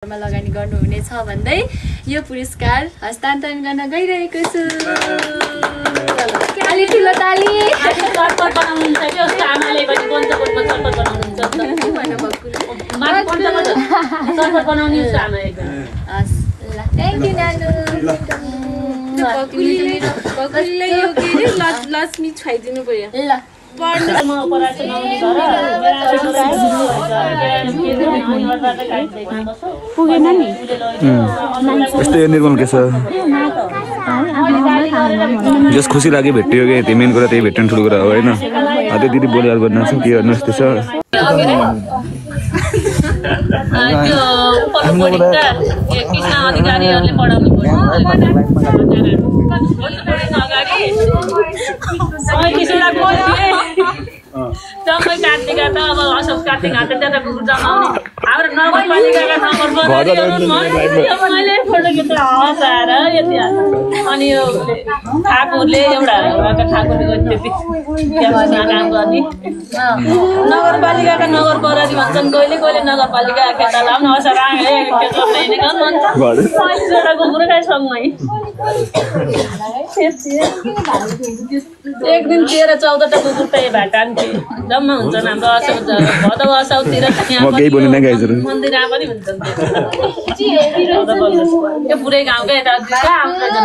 लगानी गर्नुहुनेछ भन्दै यो पुरस्कार हस्तान्तरण गर्न गइरहेको छु। अलि ठुलो ताली चटपट बनाउनुहुन्छ के उसको आमाले पनि पञ्चकोटमा चटपट बनाउनुहुन्छ नि त के भन्न बकुले माथि पञ्चकोट चटपट बनाउने उसको आमा एकदम हस् ल थ्यांक यू नानु बकुले यो के रे लक्ष्मी छाइदिनु पर्यो ल म पराठा बनाउने पुगेन नि यस्तै निर्मल के छ जस खुसी लाग्यो भेट्यो के त्यो मेन कुरा त्यही भेट्नु ठुलो कुरा हो होइन त्यो दिदी बोलेर गर्नुहुन्छ के गर्नुहोस् त्यसो त्यो उपरकोटका कृष्ण अधिकारीहरूले पढाउनु पर्यो जम्मै कार्तिका त अब असोज कार्तिक हाते त्यता कुकुर जमाउने हाम्रो नगरपालिकाका मैले फोटो खिच्न हँसाएर यति अनि यो ठाकुरले एउटा ठाकुरले काम गर्ने नगरपालिकाका नगर प्रहरी भन्छन् कहिले कहिले नगरपालिका खेता लाउन हँसाएर एउटा कुकुर खाइसम्मै एक दिन 13-14टा कुकुर त भाटान्थे जम्मा हुन्छन् हाम्रो असौज भदौ असौतिर मन्दिर पनि हुन्छन् त्यो पुरै गाउँकै यता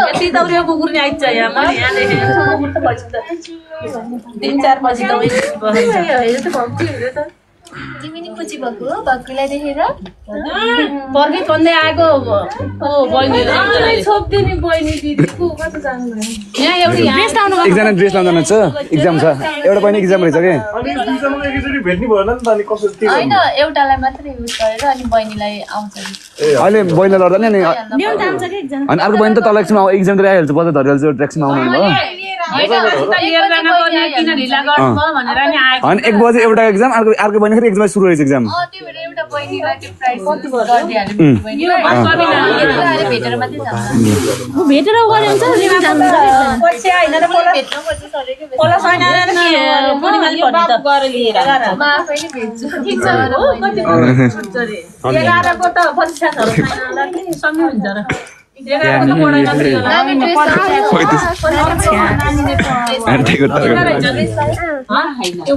यति दौडियो कुकुर नि आइन्छ यहाँ मैले यहाँ देखेँ कुकुर त पछि त 3-4 पछि त तिमी नि पुची भएको हो बकुलाई देखेर पर्खै पन्दै आएको बहिनी छोप्दिने बहिनी दिदी को कता जानु भयो यहाँ एउटी एकजना ड्रेस लाउन छ एक्जाम छ एउटा बहिनी एक्जाम रहेछ के होइन एउटालाई मात्रै युज गरेर अनि बहिनीलाई आउँछ अहिले बहिनी लड्दा नि अनि अर्को बहिनी त तल एकछिन एक्जाम दिएर आइहाल्छ बजार धरिहाल्छ ट्र्याक्समा आउनु भयो अनि 1 बजे एउटा एक्जाम अर्को बहिनी फेरि 1 बजे सुरु रहेछ एक्जाम भेटेर गरे हुन्छ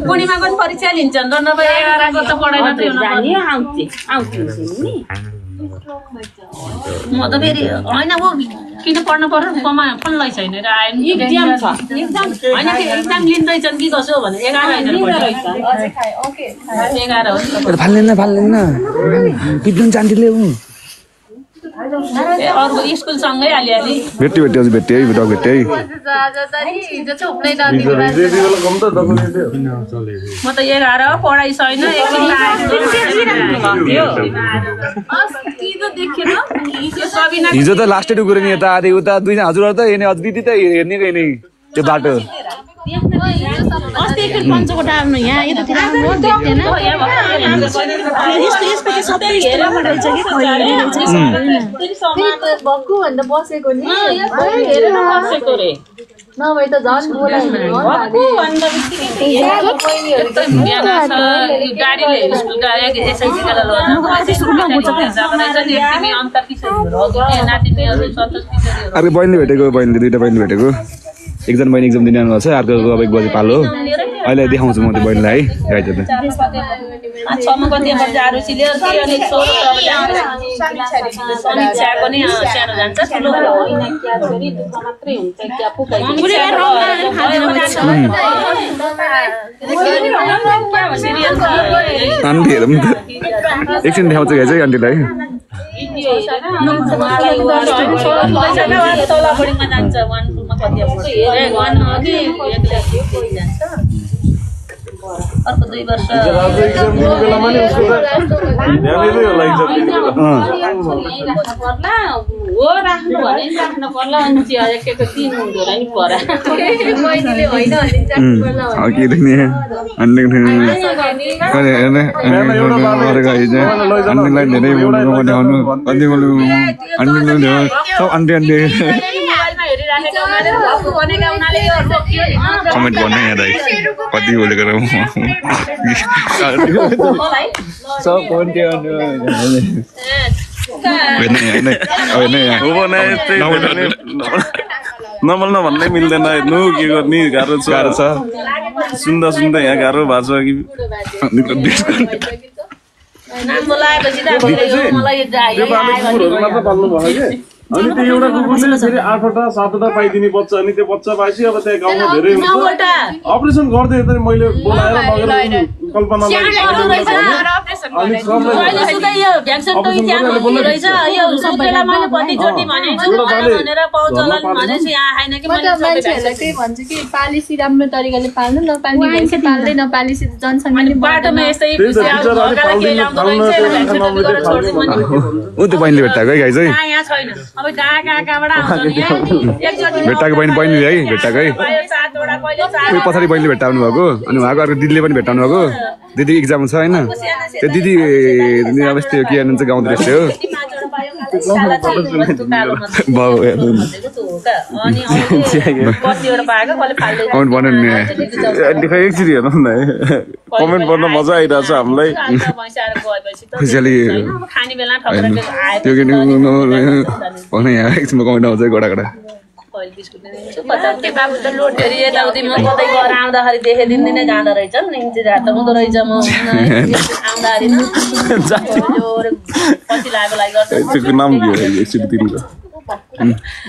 पूर्णिमा पनि परीक्षा लिन्छन् र नभए 11 को त पढाइ मात्रै हुन म त फेरि होइन वो किन पढ्नु पर्यो कमा फन्नै छैन र आयो नि एक्जाम छ एक्जाम हैन त्यो एक्जाम लिँदैछन् कि कसो भने 11 हैन रहेछ अझै खाए ओके 11 हो फाल्दैन किप्लिन चान्टीले उ अर्को स्कुल सँगै आलिआली भेट्यो है म त 11 पढाइ छैन हिजो त लास्टै टुकुर नि यता आधी उता दुईजना हजुरहरू त हेर्ने अझ दिदी त हेर्ने गए नि त्यो बाटो अस्ति एकखेप पञ्चकोटा यहाँ यतातिर आउनु देख्दैन यस्तो सबै हेरेर रहेछ कि बक्कु भन्दा बसेको नि हेरेर बसेको रे नभए त झन् बक्कु भन्दा बित्तिकै गाडीले स्कुल एसएलसी का अर्को बहिनी भेटेको बहिनीले दुईटा बहिनी भेटेको एकजना बहिनी एक्जाम दिनु आउनुभएको छ अर्को अब 1 बजे पालो अहिले देखाउँछु म त्यो बहिनीलाई है त छमा कति बजे आरुसिले अनि 16 समीक्षा पनि सानो जान्छ ठुलो होइन क्या छोरी दुःख मात्रै हुन्छ क्या पुकाइ आन्टी हेरौँ त एकछिन देखाउँछु गाइज है आन्टीलाई तलबडीमा जान्छ 1 2 मा कति अर्को 2 वर्ष हो राख्नु भने राख्नु पर्ला अनि एकको 3 हुँदो नि परा बहिनीले होइन कमेन्ट गर्ने यहाँ दाइ कति बोलेको र सब नबल्न भन्नै मिल्दैन हेर्नु के गर्ने गाह्रो छ सुन्दा सुन्दा यहाँ गाह्रो भएको छ कि अनि त्यो एउटा कुकुरले फेरि 8वटा 7वटा पाइदिने बच्चा अनि त्यो बच्चा पाएपछि अब त्यहाँ गाउँमा धेरै हुन्छ अपरेसन गर्दै त मैले बोलाएर लगेर कल्पनालाई मान्छेहरूलाई त्यही भन्छु कि पालिसी राम्रो तरिकाले पाल्नु नपाल्ने पाल्दै नपालिसी जनसङ्ख्या बाटोमा यस्तै बहिनीले भेट्टाएको है गाई चाहिँ भेट्टाएको बहिनी है भेट्टाएको है उयो पछाडि बहिनीले भेट्टाउनु भएको अनि उहाँको अर्को दिदीले पनि भेट्टाउनु भएको दिदी इक्जाम छ होइन त्यो दिदी अब यस्तो के हेर्नुहुन्छ गाउँतिर यस्तै हो एकचोटि हेर्नु न कमेन्ट पढ्न मजा आइरहेको छ हामीलाई खुसियाली त्यो यहाँ एकछिनमा कमेन्ट आउँछ गोडा गोडा बाबु त लोटेरी यताउति म कतै गएर आउँदाखेरि देखे दिनदिनै जाँदो रहेछ नि हात त हुँदो रहेछ म आउँदाखेरि पछि लागेको लागि गर्छ नाम दियो एकचोटि दिनको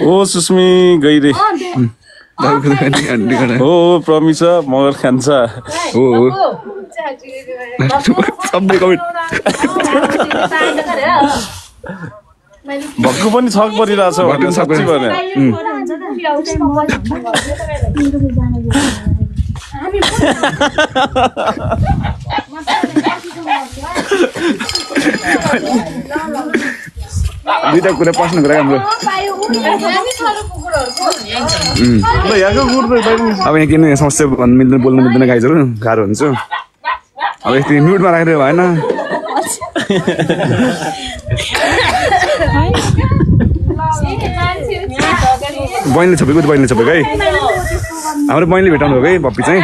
ओ सुस्मी गइरे हो प्रमिसा मगर खान्छ हो सबै कमेन्ट भक्कु पनि छक परिरहेछ भन्ने साँच्चै भने दुईटा कुरा प्रश्न कुरा हाम्रो अब यहाँ किन समस्या भन्नु मिल्दैन बोल्नु मिल्दैन गाईहरू गाह्रो हुन्छ अब यस्तो म्युटमा राखेर भएन बहिनीले छोपेको बहिनीले छोपेको है हाम्रो बहिनीले भेटाउनु भएको है पप्पी चाहिँ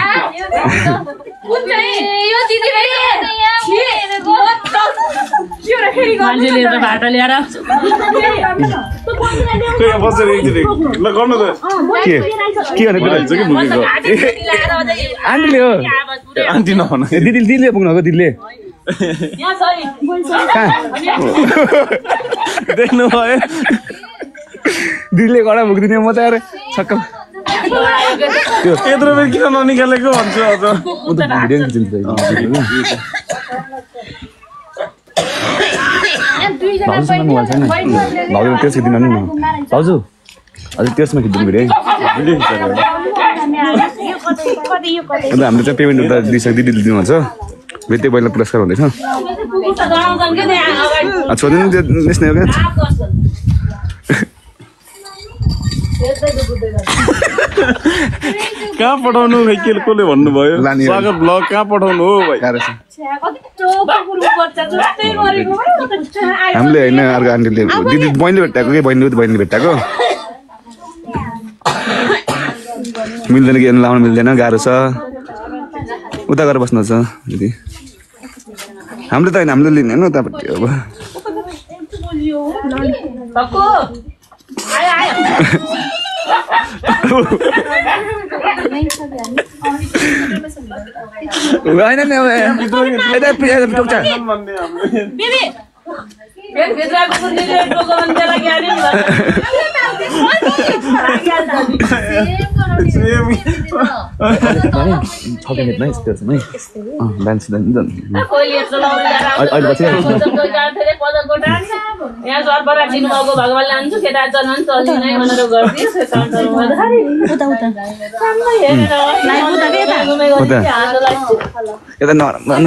मान्छेले एउटा भाटा ल्याएर आन्टीले हो आन्टी नभन दिदीले पुग्नु भएको दिदीले देख्नु भयो दिदीले गडा भुक्दिने म त यार छक्क यत्रो बेर किन ननिकालेको भन्छु अझ भाउजूसँग मोबाइल छैन भाउजू त्यो खिच्दिनु नि भाउजू हजुर त्यसमा खिच्दिनु फेरि है अन्त हाम्रो चाहिँ पेमेन्ट उता दिइसक्यो दिदीले दिनुहुन्छ फेरि त्यो पहिला पुरस्कार हुँदैछ छोडिदिनु त्यो नेस्ने हो क्या कहाँ पठाउनु भाइ के कसले भन्नुभयो स्वागत ब्लग कहाँ पठाउनु हो भाइ हामीले होइन अर्को आन्टीले दिदी बहिनीले भेट्टाएको कि बहिनीले भेट्टाएको मिल्दैन कि लाउनु मिल्दैन गाह्रो छ उता गएर बस्नु छ दिदी हामीले त होइन हामीले लिने होइन उतापट्टि अब होइन नि भगवान लान्छु केटा चलन चल्दिनै भनेर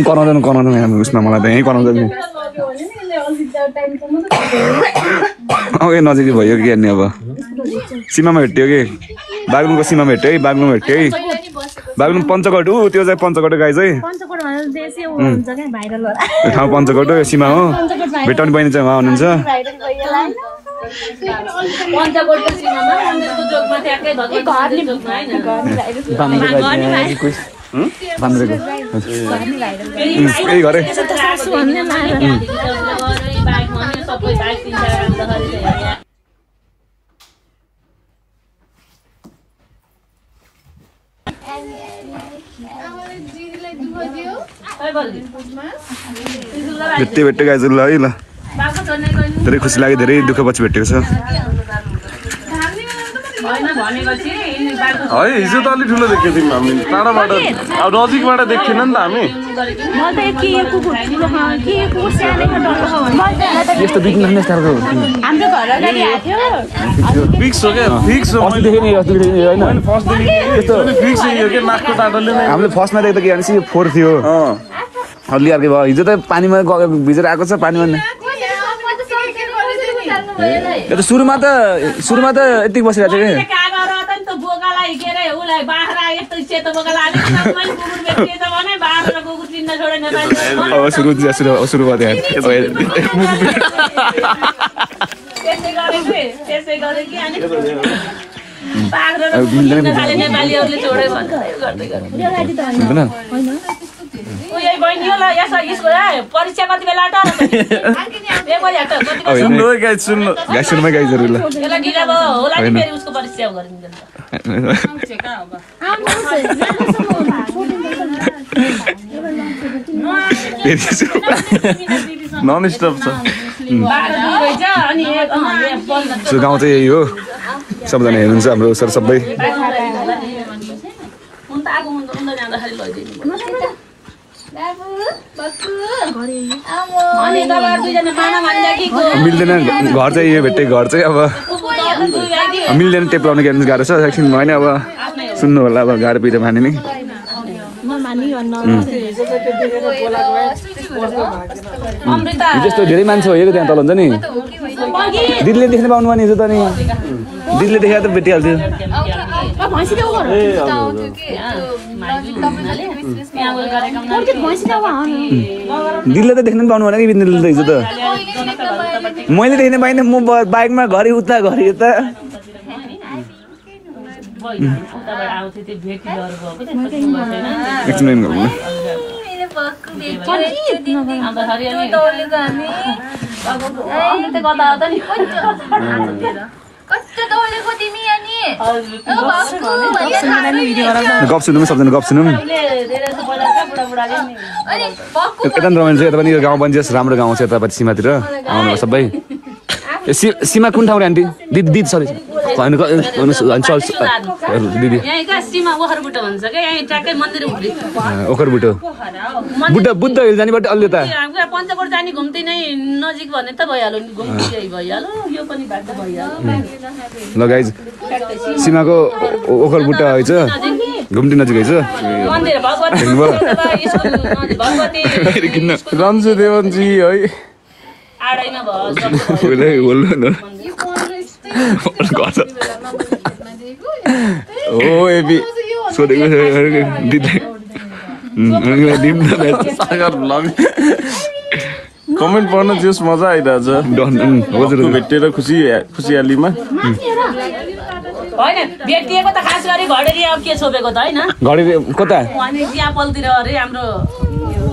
कराउँदैन उसमा मलाई त यहीँ कराउँदैन नजिकै भयो कि हेर्ने अब सीमामा भेट्यो कि बागलुङको सीमामा भेट्यो है बागलुङ भेट्यो है बागलुङ पञ्चकट ऊ त्यो चाहिँ पञ्चकट गाई चाहिँ ठाउँ पञ्चकट सीमा हो भेटाउने बहिनी चाहिँ उहाँ हुनुहुन्छ घरै सबै साइड तिन चार राख्दाखेरि यहाँ भेट्टे भेट्टे गाइज ल है ल धेरै खुसी लाग्यो धेरै दुःख पछि भेटेको छ है हिजो त अलिक ठुलो देखेको थियौँ हामी टाढाबाट अब नजिकबाट देखेन नि त हामी यस्तो बिग्न खालको हाम्रो घर अगाडि आथ्यो फिक्स हो क्या फिक्स हो होइन फिक्स हो क्या नाकको टाढोले नै हामीले फर्स्टमा देख्दा के भनेपछि यो 4 थियो अलि अर्कै भयो हिजो त पानीमा भिजेर आएको छ पानीमा यो त सुरुमा त यति बसिरहेको थियो कि बोकालाई के रे उलाई बाख्रा यस्तो सेतो बोकालाई अलिक मैले कुकुर बेच्थे त भने बाख्रा र कुकुर चिन्न छोडेन अब सुरु भयो त्यसै गरे कि अनि बाख्रा र कुकुर चिन्न थाले नेपालीहरूले छोडे भन्छ गर्दै गर्दै ओए बहिनी होला यसको परीक्षा कति बेला त सुन्नु गाइज सुन्नु गाइसमा गाइजहरु ल यसलाई ढिला भयो होला नि फेरि उसको परीक्षा गरिन्छ नन स्टप छ सो गाउँ चाहिँ यही हो सबजना हेर्नुहुन्छ हाम्रो सर सबै मिल्दैन घर चाहिँ यो भेट्टे घर चाहिँ अब मिल्दैन टेप लाउनु के गाह्रो छ एकछिन होइन अब सुन्नु होला अब गाह्रो पिरो माने नि जस्तो धेरै मान्छे हो त्यहाँ तल हुन्छ नि दिदीले देख्न पाउनु भने हिजो त नि दिदीले देखेर त भेटिहाल्थ्यो दिदीले त देख्न पाउनु भने कि बिन्दुले त हिजो त मैले देख्न पाइनँ म बाइकमा घरि उता घरि यता गफ सुन्नु सबजना गफ सुनौँ यता रमाइलो छ यता पनि यो गाउँ पनि जस राम्रो गाउँ छ यतापट्टि सीमातिर आउनु सबै सीमा कुन ठाउँ रे आन्टी दिदी सरी दिदी ओखरबुटो बुद्ध हिल जानेबाट अलि यता पञ्चकोट जाने घुम्ती नै नजिक भने त भइहाल्यो नि घुम्ती भइहाल्यो यो पनि बाटो भइहाल्यो ल गाइज सीमाको ओखरबुट्टा हैछ घुम्ती नजिक हैछ मन्दिर भगवती रन्जु देवनजी है आडैमा ओ एबी सोधेको दिदी कमेन्ट पढ्न जस मजा आइरहेछ भेटेर खुसियालीमा होइन भेटिएको त खास गरी घडेरी अब के छोपेको त होइन घडेरी कता अनि चियापलतिर अरे हाम्रो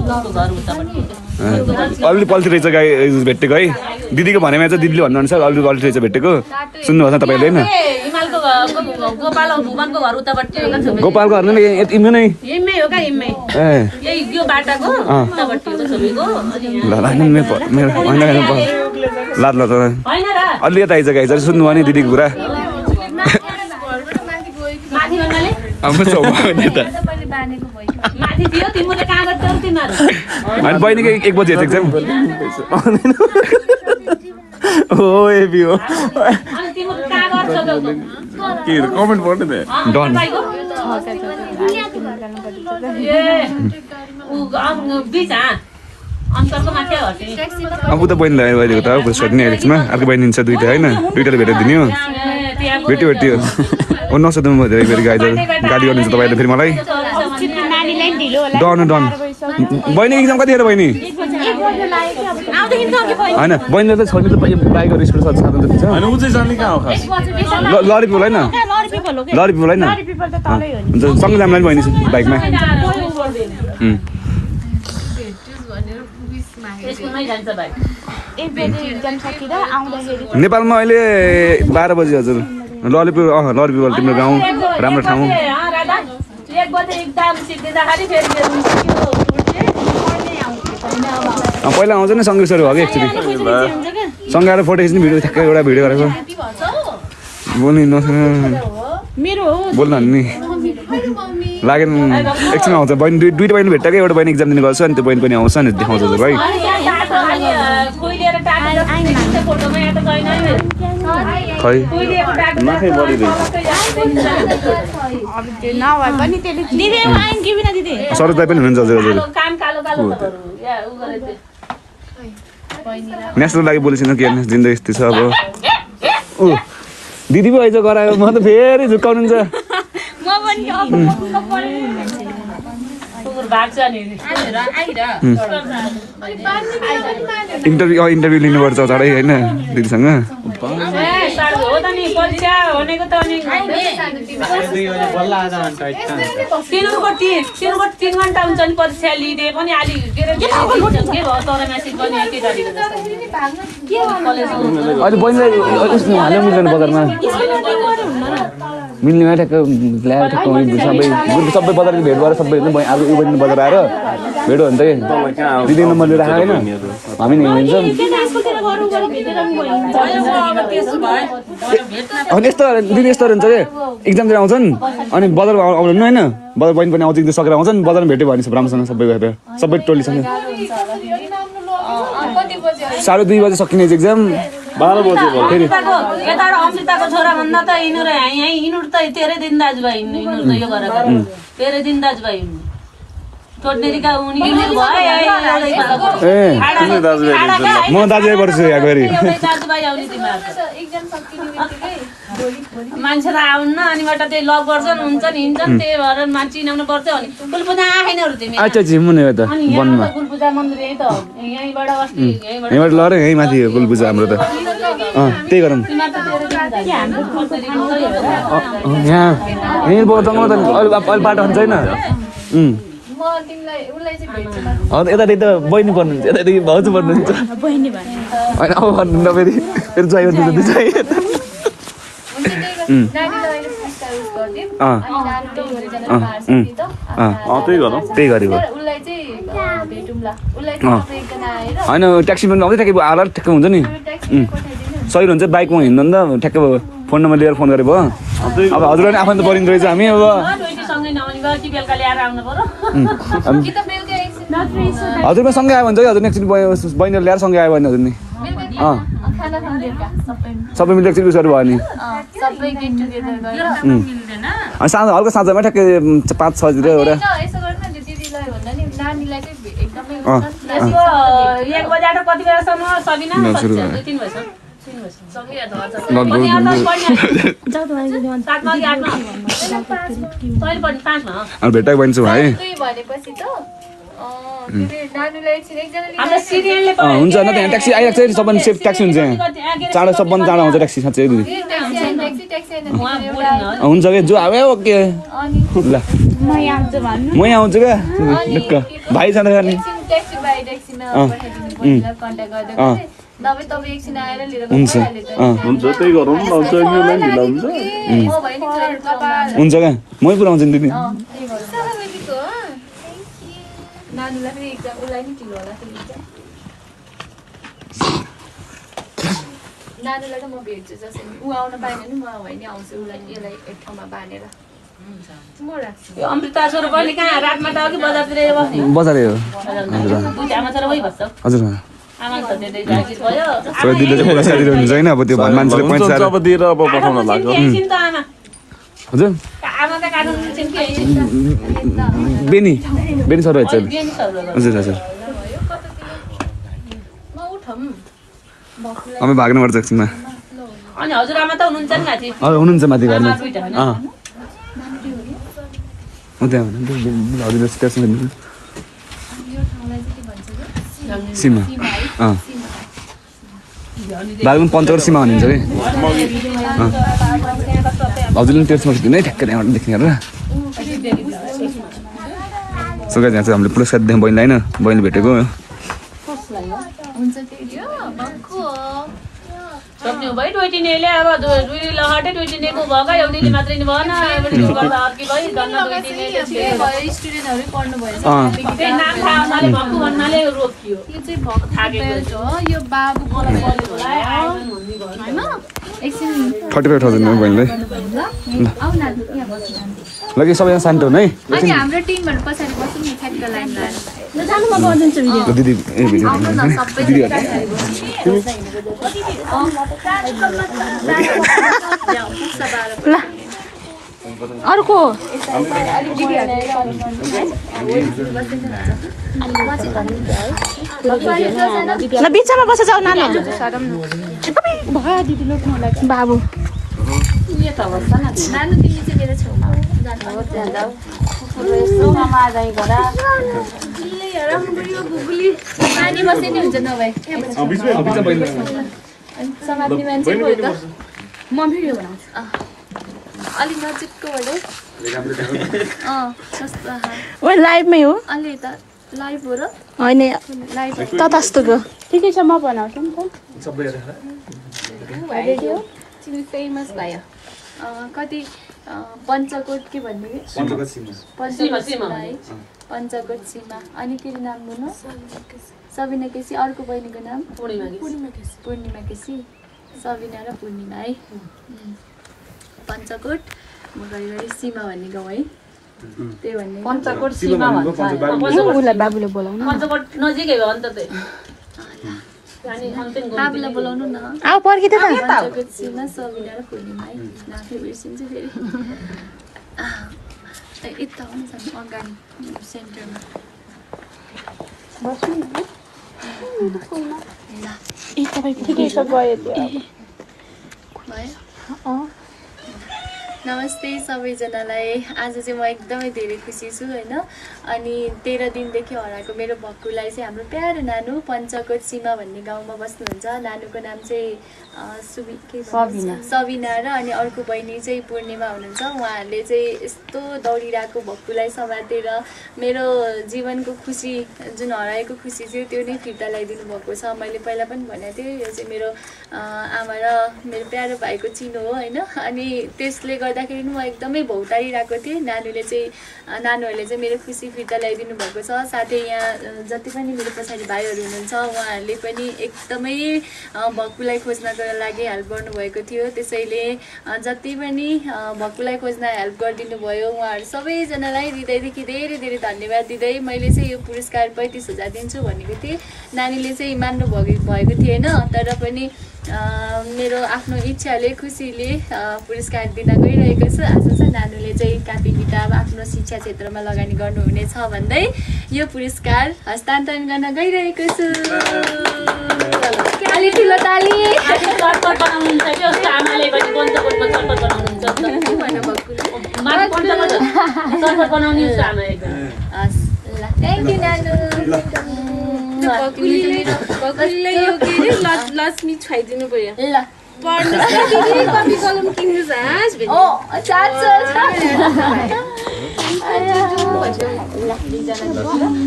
घर उतापट्टि अलि पल्टी रहेछ गाई भेटेको है दिदीको भनेमा चाहिँ दिदीले भन्नुहुन्छ अलि पल्टी रहेछ भेटेको सुन्नुहोस् न तपाईँले होइन हिमालको गोपाल भुवनको घर उतापट्टि हो क्या गोपालको घर नै इम्मै नै इम्मै हो क्या इम्मै यही यो बाटाको उतापट्टि हो छोपेको लाद ल होइन र अलि यता आइज गाई सुन्नु भने दिदीको कुरा माथि भन्नाले माथि थियो तिमीले कहाँ गर्छौ तिमीहरू अनि बहिनीको 1 बजे हेर्छ ओ एबी हो अनि तिमीले कहाँ गर्छौ के कमेन्ट पढ्नु त डन ए उ बिच अन्तरको माथि हटे अब उता बहिनीलाई अहिलेको त पुरस्कार दिने एलेक्समा अर्को बहिनी छ दुईटा होइन दुईटाले भेटेर दिने हो भेट्यो ओ नसोध्नु म धेरै फेरि गाडी गर्नुहुन्छ तपाईँले फेरि मलाई डन बहिनी एक्जाम कतिखेर बहिनी होइन बहिनीले त छोड्नु त बाइकहरू स्कुल साधन त होइन उ चाहिँ जाने कहाँ हो खास लरी पिपल होइन लरी पिपल होइन हुन्छ सँगै जामलाई बहिनी बाइकमा स्कुलमै जान्छ भाइ 1 बजे एक्जाम सकिएर आउँदाखेरि नेपालमा अहिले 12 बजे हजुर ललिपुर ललिपुर तिम्रो गाउँ राम्रो ठाउँ 1 बजे एक्जाम सिक्दैदाखेरि फेरि पहिला आउँछ नि सङ्गीतहरू हो कि एक्चुली सँगै आएर फोटो खिच्ने भिडियो ठ्याक्कै एउटा भिडियो गरेको बोल्नु मेरो बोल्नु नि लागेन एकछिन आउँछ बहिनी दुईवटा बहिनी भेट्टाकै एउटा बहिनी एक्जाम दिने गर्छ अनि त्यो बहिनी पनि आउँछ नि देखाउँछ हजुर है खै नभए पनि त्यसले दिदी आइन कि बिना दिदी सरोज दाइ पनि हुनुहुन्छ हजुर हजुर नेसनल लागि बोलेछिन के जिन्दगी यस्तो छ अब ऊ दिदी पो आइज गरायो म त फेरि झुक्काउनुहुन्छ इन्टरभ्यू लिनुपर्छ चाँडै होइन दिदीसँग परीक्षा लिँदै पनि अहिले बहिनीलाई हाल्नु मिल्दैन बजारमा मिल्नेमा ठ्याक्क ल्याएर ठ्याक्क सबै बजारको भेट गरेर सबै आज यो बहिनी बजार आएर भेट हो भने चाहिँ दिदी नम्बर लिएर आएको होइन हामी नि हिँड्छौँ अनि यस्तो दिदी यस्तो हुन्छ कि इक्जाम दिएर आउँछन् अनि बजारमा आउनु होइन बजार बहिनी पनि आउँछ सकेर आउँछन् बजारमा भेट्यो भने राम्रोसँग सबै गएर सबै टोलीसँग 2:30 बजे सकिने एक्जाम 12 बजे फेरि यता अमृताको छोरा भन्दा त यिनीहरू यिनीहरू त तेरै दिन दाजुभाइ यिनीहरू त यो गरेर तेरै दिन दाजुभाइ छोड्नेरीका उनी म दाजुभाइ पर्छु यहाँ गरी दाजुभाइ आउने मान्छे त आउन्न अनिबाट त्यही लक गर्छन् हुन्छन् हिँड्छन् त्यही भएर मान्छे चिनाउनु पर्छ अनि कुलपूजा आएनहरू तिमी अच्छा जिम्मुने हो त वनमा कुलपूजा मन्दिर यही त यहीँबाट अस्ति यहीँबाट लर यहीँ माथि हो कुलपूजा हाम्रो त त्यही गरौँ यहाँ यहीँ जङ्गल त अहिले बाटो छैन यतादेखि त बहिनी पर्नुहुन्छ यतादेखि भाउजू पर्नुहुन्छ होइन अब भन्नु फेरि फेरि चाहिँ त्यही गरेको होइन ट्याक्सी पनि आउँदै ठ्याक्कै आएर ठ्याक्कै हुन्छ नि सही हुन्छ बाइकमा हिँड्नु नि त ठ्याक्कै फोन नम्बर लिएर फोन गरेको अब हजुरलाई पनि आफन्त परिँदो रहेछ हामी अब हजुरमा सँगै आयो भने चाहिँ हजुर नेक्स्ट बहिनीहरू ल्याएर सँगै आयो भने हजुर नि सबै मिलेर एकचोटि उयोहरू भयो नि साँझ हल्का साँझमा ठ्याक्कै 5-6 तिर एउटा 1 बजे कति बेलासम्म सबिना 3 भेट्टाएको बहिनी छु है हुन्छ न त्यहाँ ट्याक्सी आइरहेको छ सबभन्दा सेफ ट्याक्सी हुन्छ यहाँ चाँडो सबभन्दा चाँडो आउँछ ट्याक्सी साँच्चै हुन्छ कि जो आयो ओके ल म यहाँ आउँछु क्या ढुक्क भाइ जाँदा नि हुन्छ त्यही गरौँ हुन्छ हुन्छ क्या मै पुऱ्याउँछु नि दिदी नानीलाई फेरि एक्जाम उसलाई नि ढिलो होला फेरि एक्जाम नानीलाई त म भेट्छु जसरी ऊ आउन पाएन नि म होइन आउँछु उसलाई यसलाई एक ठाउँमा बाँधेर म राख्छु यो अमृता छोरो पनि कहाँ रातमा त अघि बजारतिर बस्ने बजारै हो आमा छोरा वही बस्छ हजुर आमा त त्यतै जागिर भयो सबै दिदीले चाहिँ पुरा साथी हुन्छ हैन अब त्यो मान्छेले पैसा अब दिएर अब पठाउन लाग्यो एकछिन त आमा हजुर आमा त काट्नु छिन् के बेनी सर हुन्छ हजुर हजुर म उठम हामी भाग्नु पर्छ एकछिनमा अनि हजुर आमा त हुनुहुन्छ नि माथि हुनुहुन्छ माथि घरमा अँ त्यहाँ हजुर स्टेसन सीमा भाग्नु पञ्चगढ सीमा भनिन्छ कि हजुरले पनि त्यसमा नै ठ्याक्कै त्यहाँबाट देख्ने र सो गाइस यहाँ चाहिँ हामीले पुरस्कार दियौँ बहिनीलाई होइन बहिनीले भेटेको सक्ने भाइ टोइटिनेले अब दुई लहटे टोइटिनेको भएको एउटीले मात्रै नि भएन एउटीले गर्दा अर्की भइ धन्न टोइटिनेले भयो स्टुडेन्टहरु पढ्नु भएछ त्यही नाम थाहा हुनाले भक्कु भन्नाले रोकियो यो चाहिँ भक्कु थाकेको हो यो बाबु बोलाइ हैन एकछिन 45,000 बहिनीले आउ न यहाँ बस्नु लगे सबैजना शान्त हुनु है अनि हाम्रो टिमहरु पछाडी बस्नु नि ठ्याक्क लाइन लाएर ल जानु म गरिदिन्छु भिडियो दिदी ए भिडियो आउनु न सबै ल अर्को ल बिचमा बसेर जाऊ नानु भयो दिदी लोक्नु लागि बाबु नानु तिमी चाहिँ मेरो छेउमा पानी बसे नि हुन्छ नभए समात्ने मान्छे भयो त म भिडियो बनाउँछु अलिक नजिककोबाट ओ लाइभमै हो अलि त लाइभ हो र होइन लाइभ ततास्तोको ठिकै छ म बनाउँछु नि त तिमी फेमस भयो कति पञ्चकोट के भन्ने पञ्चकोट सीमा अनि के नाम बोल्नु सबिना केसी अर्को बहिनीको नाम पूर्णिमा केसी सबिना र पूर्णिमा है पञ्चकोट म घरि सीमा भन्ने गाउँ है त्यही भन्ने पञ्चकोट सीमा भन्छ उसलाई बाबुले बोलाउनु पञ्चकोट नजिकै हो अन्त चाहिँ बाबुलाई बोलाउनु न आऊ पर्खि त पञ्चकोट सीमा सबिना र पूर्णिमा है नाफे बिर्सिन्छु फेरि यता हो नि अगाडि सेन्टरमा ए तपाईँ ठिकै छ गयो त्यो भयो नमस्ते सबैजनालाई आज चाहिँ म एकदमै धेरै खुसी छु हैन अनि 13 दिनदेखि हराएको मेरो भक्कुलाई चाहिँ हाम्रो प्यारो नानु पञ्चकोट सीमा भन्ने गाउँमा बस्नुहुन्छ नानुको नाम चाहिँ सबिना र अनि अर्को बहिनी चाहिँ पूर्णिमा हुनुहुन्छ उहाँहरूले चाहिँ यस्तो दौडिरहेको भक्कुलाई समातेर मेरो जीवनको खुसी जुन हराएको खुसी थियो त्यो नै फिर्ता ल्याइदिनु भएको छ मैले पहिला पनि भनेको थिएँ यो चाहिँ मेरो आमा र मेरो प्यारो भाइको चिनो हो हैन अनि त्यसले गर्दाखेरि म एकदमै भौतारिरहेको थिएँ नानुहरूले चाहिँ मेरो खुसी फिर्ता ल्याइदिनु भएको छ साथै यहाँ जति पनि मेरो पछाडि भाइहरू हुनुहुन्छ उहाँहरूले पनि एकदमै भक्कुलाई खोज्नको लागि हेल्प गर्नुभएको थियो त्यसैले जति पनि भक्कुलाई खोज्न हेल्प गरिदिनु भयो उहाँहरू सबैजनालाई हृदयदेखि धेरै धेरै धन्यवाद दिँदै मैले चाहिँ यो पुरस्कार 35,000 दिन्छु भनेको थिएँ नानीले चाहिँ मान्नु भएको थिएन तर पनि मेरो आफ्नो इच्छाले खुसीले पुरस्कार दिन गइरहेको छु आशा छ नानुले चाहिँ कापी किताब आफ्नो शिक्षा क्षेत्रमा लगानी गर्नुहुनेछ भन्दै यो पुरस्कार हस्तान्तरण गर्न गइरहेको छु अलि ठुलो ताली चटपट बनाउनुहुन्छ के जस्तो आमाले पनि पञ्चकोटमा चटपट बनाउनुहुन्छ के भन्न भक्कुले माथि पञ्चकोट चटपट बनाउने हुन्छ आमा एकदम ल थ्यांक यू नानु बकुलीले यो के रे लक्ष्मी छाइदिनु भयो ल पढ्नु दिदी कपी कलम किन्नु जास ओ चाच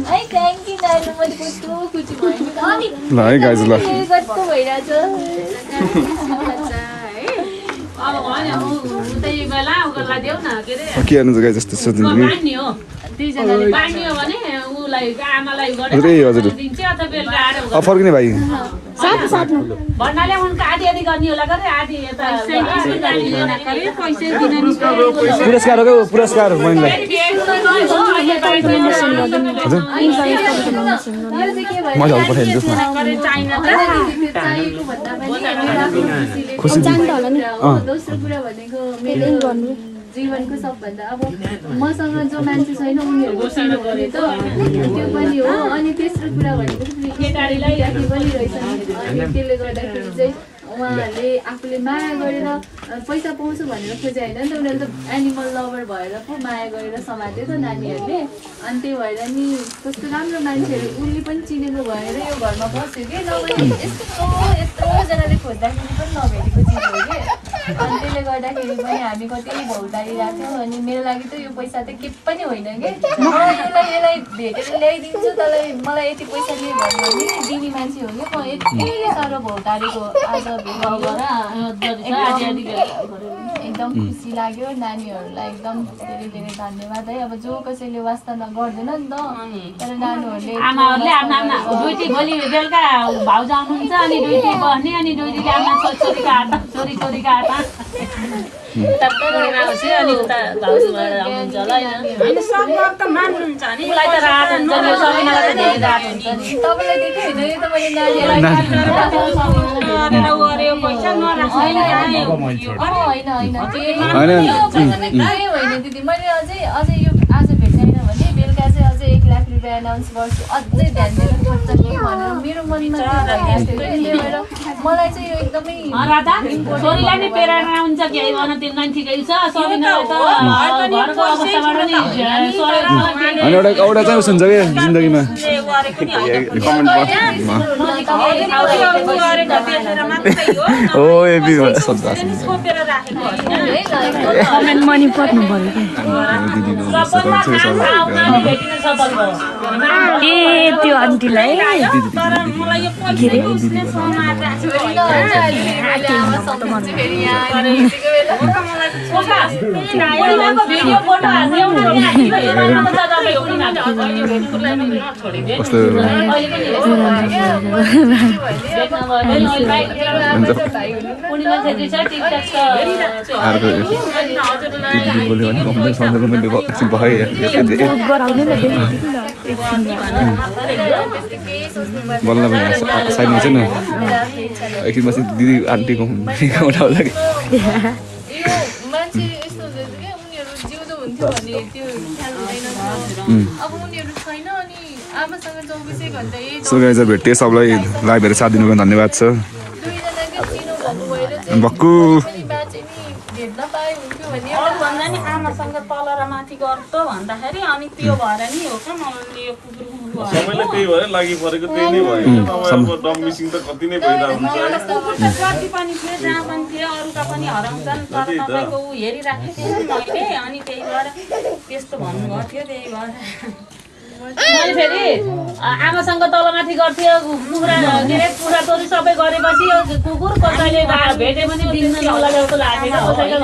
आई थ्यांक यू नानु मैले कस्तो खुसी भयो नि ल है गाइज ल कस्तो भइराछ अब भने उतै बेला उगरलाई देऊ न के रे के गर्नु गाइज जस्तो सोच्नु पानी हो दुईजनाले पानी हो भने उलाई आमालाई हजुर गरेर दिन्छ अथवा बेलुका आएर फर्किने भाइ भन्नाले उनको आधी आधी गर्ने होला गरे आधी यता पुरस्कार हो क्या पुरस्कार बहिनीलाई मैले हल पठाइदिनुहोस् न खुसी दोस्रो कुरा भनेको मेरो जीवनको सबभन्दा अब मसँग जो मान्छे छैन उनीहरूको चिनो गरे त त्यो पनि हो अनि तेस्रो कुरा भनेको केटारीलाई राखी पनि रहेछ अनि त्यसले गर्दाखेरि चाहिँ उहाँहरूले आफूले माया गरेर पैसा पाउँछु भनेर खोजे होइन नि त उनीहरूले त एनिमल लभर भएर पो माया गरेर समात्यो त नानीहरूले अनि त्यही भएर नि कस्तो राम्रो मान्छेहरू उसले पनि चिनेको भएर यो घरमा बस्यो कि नभए यत्रोजनाले खोज्दाखेरि पनि नभेटेको चिज हो कि अनि त्यसले गर्दाखेरि पनि हामी कति भौतारिरहेको थियौँ अनि मेरो लागि त यो पैसा त के पनि होइन कि यसलाई भेटेर ल्याइदिन्छु तँलाई मलाई यति पैसा दिए भन्यो भने दिने मान्छे हो कि म यति साह्रो भौतारेको आज एकदम खुसी लाग्यो नानीहरूलाई एकदम धेरै धेरै धन्यवाद है अब जो कसैले वास्ता गर्दैन नि त तर नानीहरूले आमाहरूले आफ्ना दुईटी भोलि बेलुका भाउजू आउनुहुन्छ अनि दुईटी बस्ने अनि दुईटीले आफ्ना छोरीका हात छोरीका हात अनि उता भाउजू भएर आउनुहुन्छ होला होइन सबभर त मान्नुहुन्छ नि मलाई त रात हुन्छ नि सबैलाई त धेरै रात हुन्छ नि तपाईँलाई देख्यो होइन यो त मैले नानीहरूलाई पैसा नराख्नु होइन दिदी मैले अझै यो आज भेट्दैन भने बेलुका चाहिँ अझै 1 लाख रुपियाँ एनाउन्स गर्छु अझै ध्यान दिएर खोज्छ कि भनेर मेरो मनमा मलाई चाहिँ यो एकदमै छोरीलाई नै प्रेरणा हुन्छ केही गर्न तिमीलाई ठिकै छ सबिनाले त घरको अवस्थाबाट नि एउटा चाहिँ सुन्छ क्या जिन्दगीमा कमेन्ट मनी पर्नु पर्यो ए त्यो आन्टीलाई बल्ल साइडमा चाहिँ न एकछिन बसी दिदी आन्टीको उठाउँदा कि मान्छे यस्तो हुन्छ क्या उनीहरू जिउँदो हुन्थ्यो भने त्यो ख्याल हुँदैन अब उनीहरू छैन अनि आमासँग 24 घण्टा सो गाइज भेटे सबलाई लाइभ हेरेर साथ दिनुको धन्यवाद छ दुईजनाकै चिनो भन्नु भएर भक्कु बाँचे नि भेट्न पाए हुन्थ्यो भने भन्दा नि आमासँग तल र माथि गर्दो भन्दाखेरि अनि त्यो भएर नि हो क्या मलाई यो कुकुर सबैलाई त्यही भएर लागि परेको त्यही नै भयो अब डम मिसिङ त कति नै भइरहेको हुन्छ जति पनि थियो जहाँ पनि थियो अरूका पनि हराउँछन् तर तपाईँको ऊ हेरिराखेको थिएँ मैले अनि त्यही भएर त्यस्तो भन्नुभएको थियो त्यही भएर मैले फेरि आमासँग तलमाथि गर्थ्यो कुखुरा के अरे कुखुरा चोरी सबै गरेपछि यो कुकुर कसैले भेट्यो भने दिन नला जस्तो लागेको कसैको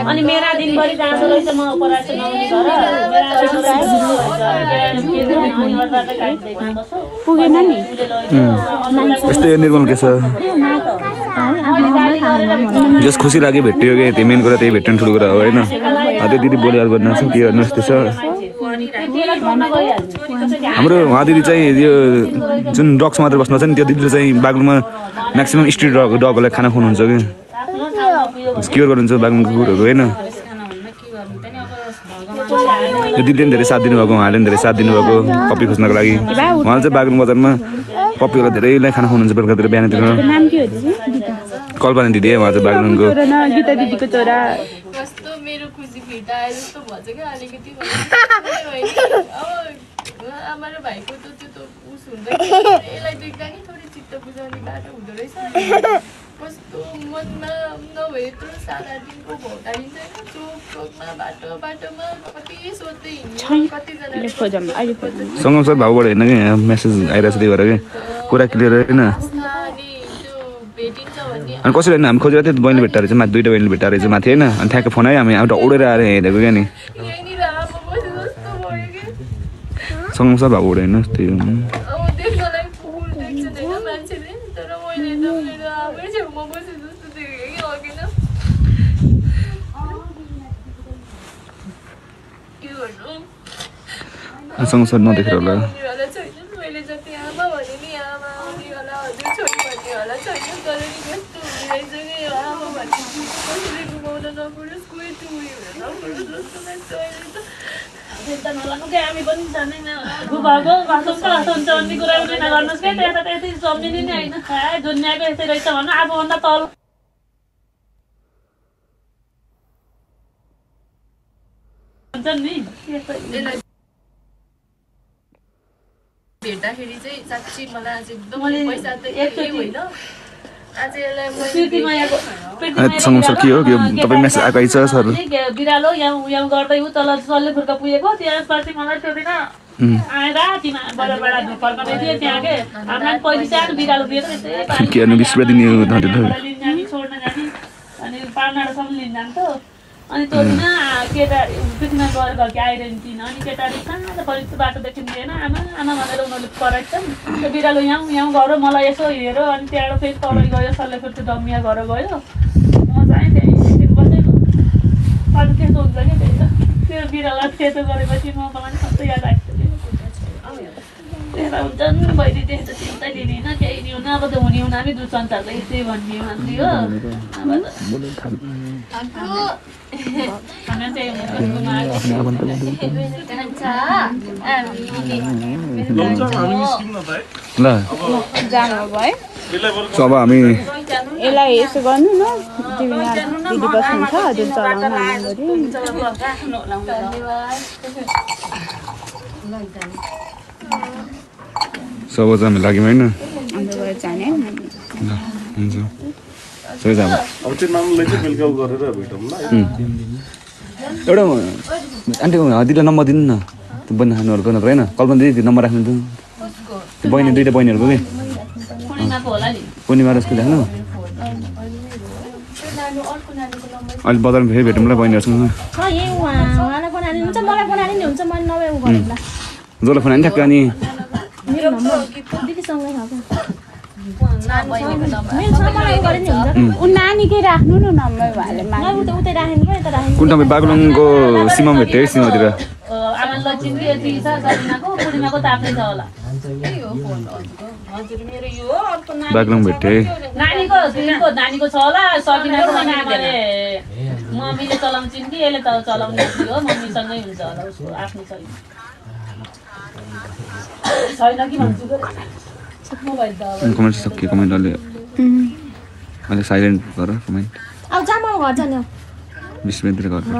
अनि मेरा दिनभरि जाँदो रहेछ म उपराष्ट्र नहुने पुगेन नि यस्तै निर्मल के छ जस खुसी लाग्यो भेट्यो कि त्यो मेन कुरा त्यही भेट्नु ठुलो कुरा हो होइन त्यो दिदी बोली अर्को छ के गर्नु यस्तो छ हाम्रो उहाँ दिदी चाहिँ यो जुन डग्स मात्र बस्नुहुन्छ नि त्यो दिदीले चाहिँ बाग्लुङमा म्याक्सिमम् स्ट्रिट डगहरूलाई खाना खुवाउनुहुन्छ कि क्योर गर्नुहुन्छ बाग्लुङ कुकुरहरू होइन यो दिदीले पनि धेरै साथ दिनुभएको उहाँले पनि धेरै साथ दिनुभएको पप्पी खोज्नको लागि उहाँले चाहिँ बाग्लुङ बजारमा पप्पीहरूलाई धेरैलाई खाना खुवाउनुहुन्छ बेलुकातिर बिहानतिर कल्पना दिदी उहाँ चाहिँ बाग्लुङको गीता दिदीको छोरा कस्तो मेरो खुसी फिर्ता आए जस्तो भन्छ क्या अलिकति आमा र भाइको त त्यो त उस हुन्छ यसलाई देख्दा नि थोरै चित्त बुझाउने बाटो हुँदो रहेछ कस्तो मनमा नभए यत्रो सारा दिनको भौतारिन्छ चोकमा बाटोमा कति सोध्दै हिँड्ने कतिजनाले सङ्गम सर भाउबाट हेर्न कि मेसेज आइरहेको छ त्यही भएर कि कुरा क्लियर होइन अनि कसरी होइन हामी खोजेर थियो बहिनी भेट्टा रहेछ माथि 2टा बहिनी भेट्टा रहेछ माथि होइन अनि ठ्याक्कै फोन आयो हामी एउटा उडेर आएर हेरेको क्या नि सङ्गम सर भाउबाट होइन त्यही हो सँग सर नदेखेर होला हामी पनि जान्दैन भएको हुन्छ भन्ने कुरा पनि नगर्नुहोस् क्या त्यहाँ त त्यति सम्झिने नै होइन दुनियाँको यस्तै रहेछ भन्नु आफूभन्दा तल भेट्दाखेरि चाहिँ साँच्ची मलाई आज एकदम पैसा त केही होइन आज यसलाई के हो तपाईँ मेसेज आएको छ सर बिरालो यहाँ गर्दै उ तल सल्ले फुर्का पुगेको त्यसपछि मलाई त्यो दिन आएर तिमा बजारबाट फर्काउँदै थियो त्यहाँ के हामीलाई पहिले सानो बिरालो दिएर छोड्न जाने अनि पार्नाडोसम्म लिन जान्थ्यो अनि त्यो दिन केटा पिकमा गएर घर आइरहने थिएन अनि केटाहरू कहाँ परिचित बाटो देखिँदैन आमा आमा भनेर उनीहरूले कराइछन् त्यो बिरालो यहाँ गएर मलाई यसो हेऱ्यो अनि त्यहाँबाट फेरि तलै गयो सल्लाह फेरि डम्मिया घर गयो म चाहिँ त्यही एकदिन बसेको अरू त्यस्तो हुन्छ कि त्यो बिरालो त्यस्तो गरेपछि मलाई सबै याद आइसक्यो त्यहाँ हुन्छन् बहिनी त्यस्तो चिन्ता लिँदैन केही नि हुन अब त हुने हुन हामी दुध संसारलाई यस्तै भन्ने भन्ने हो अब हामी यसलाई यसो गर्नु न दिदी बस्नुहुन्छ हजुर सब हामी लाग्यौँ होइन हुन्छ सबैजना अब त्यो नामलाई चाहिँ बेलुका गरेर भेटौँ ल एउटा आन्टी दिदीलाई नम्बर दिनु न त्यो बहिनी खानुहरूको नत्र होइन कल्पना दिदी नम्बर राख्नु त्यो बहिनी दुइटा बहिनीहरूको कि पूर्णिमा स्कुल राख्नु अहिले बजारमा फेरि भेटौँ ल बहिनीहरूसँग जसलाई फोन हाल्ने ठ्याक्क अनि नानीकै राख्नु न नम्बर कुन तपाईँ बागलुङको सीमा भेट्यो है सीमातिर बागलुङ भेट्यो नानीको छ होला सकिनाको मम्मीले चलाउँछिन् कि यसले त चलाउने हो मम्मीसँगै हुन्छ होला उसको आफ्नो छैन कि भन्छु कमेन्ट सकियो कमेन्ट अहिले साइलेन्ट गर कमेन्ट เอาจ้ามาหัวจันเนี่ย 20 मिनटतिर गर्नु